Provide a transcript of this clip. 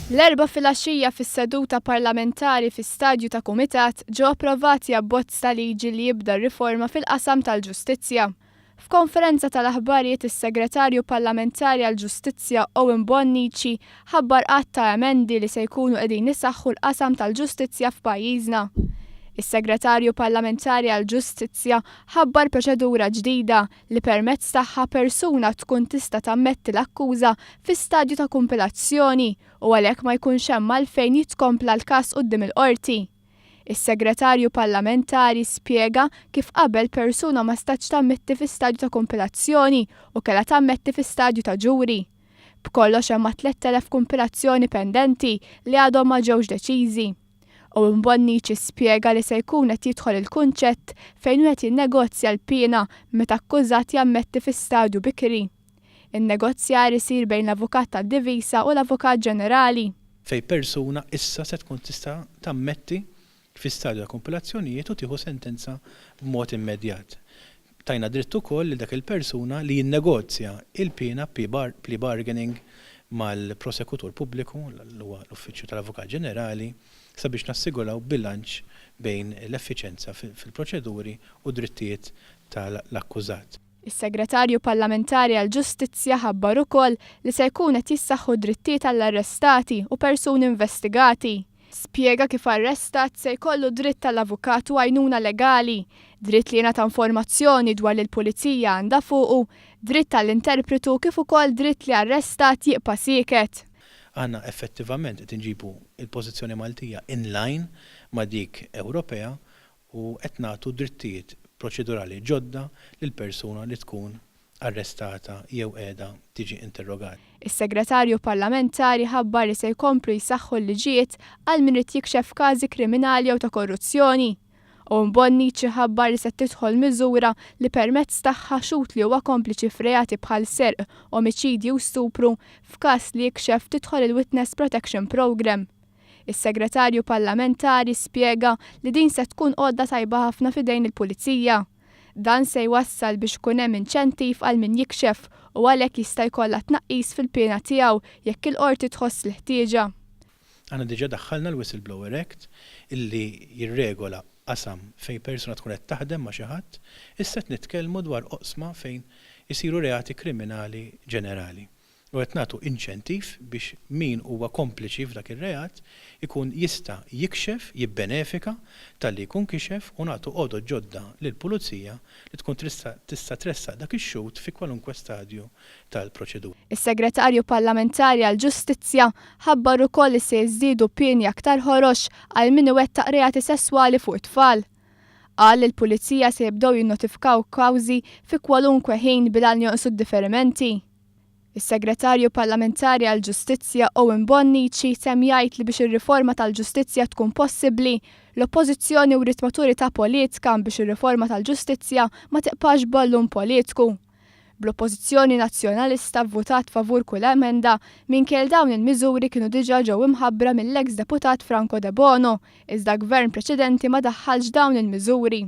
L-Erbgħa filgħaxija fis-seduta parlamentari fi stadju ta' kumitat ġew approvati abbozz ta' liġi li jibda r-riforma fil-qasam tal-ġustizzja. F'konferenza tal-aħbarijiet is-Segretarju Parlamentari għall-Ġustizzja Owen Bonnici ħabbar għadd ta' emendi li se jkunu qegħdin isaħħu l-qasam tal-ġustizzja f'pajjiżna. Is-Segretarju Parlamentari għall-Ġustizzja ħabbar proċedura ġdida li permezz tagħha persuna tkun tista' tammetti l-akkuża fi stadju ta' kumpilazzjoni u għalhekk ma jkunx hemm għalfejn jitkompla l-każ quddiem il-Qorti. Is-Segretarju Parlamentari spjega kif qabel persuna ma setgħetx tammetti fi stadju ta' kumpilazzjoni u kellha tammetti fi stadju ta' ġuri. B'kollox hemm mat-3,000 kumpilazzjoni pendenti li għadhom ma ġewx deċiżi. Owen Bonnici spjega li se jkun qed jidħol il-kunċett fejn wieħed jinnegozja l-piena meta akkużat jammetti fi stadju bikri. In-negozjar isir bejn l-avukat tad-divisa u l-Avukat Ġenerali. Fejn persuna issa se tkun tista' tammetti fi stadju ta' kumpilazzjonijiet u tieħu sentenza b'mod immedjat. Tajna dritt ukoll lil dak il-persuna li jinnegozja il-piena plea bargaining mal-prosekutur pubbliku, li huwa l-Uffiċċju tal-Avukat Ġenerali, sabiex nassiguraw bilanċ bejn l-effiċenza fil-proċeduri u d-drittijiet tal-akkużat. Is-Segretarju Parlamentari għall-Ġustizzja ħabbar ukoll li se jkun qed jissaħħu d-drittijiet għall-arrestati u persuni investigati. Spjega kif arrestat se jkollu dritt għal avukat u għajnuna legali, dritt li jingħata informazzjoni dwar li l-Pulizija għandha fuqu, dritt għall-interpretu kif ukoll dritt li arrestat jibqa' sieket. Aħna effettivament qed inġibu l-pożizzjoni Maltija in line ma' dik Ewropea u qed nagħtu drittijiet proċedurali ġodda lil persuna li tkun arrestata jew qiegħda tiġi interrogata. Is-Segretarju Parlamentari ħabbar li se jkomplu jsaħħu l-liġijiet għal min irid jikxef każi kriminali jew ta' korruzzjoni. Owen Bonnici ħabbar li se tidħol miżura li permezz tagħha xhud li huwa kompliċi f'reati bħal serq, omiċidji u stupru, f'każ li jikxef tidħol il-Witness Protection Programme. Is-Segretarju Parlamentari spjega li din se tkun għodda tajba ħafna f'idejn il-Pulizija. Dan se jwassal biex ikun hemm inċentiv għal min jikxef u għalhekk jista' jkollha tnaqqis fil-piena tiegħu jekk il-Qorti tħoss l-ħtieġa. Aħna diġà daħħalna l-Whistleblower Act illi jirregola qasam fejn persuna tkun qed taħdem ma' xi ħadd, issa qed nitkellmu dwar oqsma fejn isiru reati kriminali ġenerali. u qed nagħtu inċentiv biex min huwa kompliċi f'dak ir-reat ikun jista' jikxef, jibbenefika talli jkun kixef u nagħtu għodod ġodda lill-Pulizija li tkun tista' tressaq dak ix-xhud fi kwalunkwe stadju tal-proċedura. Is-Segretarju Parlamentari għall-Ġustizzja ħabbar ukoll li se jiżdiedu pieni aktar ħorox għal min iwettaq reati sesswali fuq it-tfal. Qal li l-Pulizija se jibdew jinnotifikaw kawżi fi kwalunkwe ħin bil-għan li jonqsu d-diferimenti. Is-Segretarju Parlamentari għall-Ġustizzja Owen Bonnici temm jgħid li biex ir-riforma tal-ġustizzja tkun possibbli, l-Oppożizzjoni wriet maturità politka biex ir-riforma tal-ġustizzja ma tiqpax ballun politku. Bl-Oppożizzjoni Nazzjonalista vvutat favur kull emenda minkejja li dawn il-miżuri kienu diġà ġew imħabbra mill-eks Deputat Franco Debono, iżda Gvern preċedenti ma daħħalx dawn il-miżuri.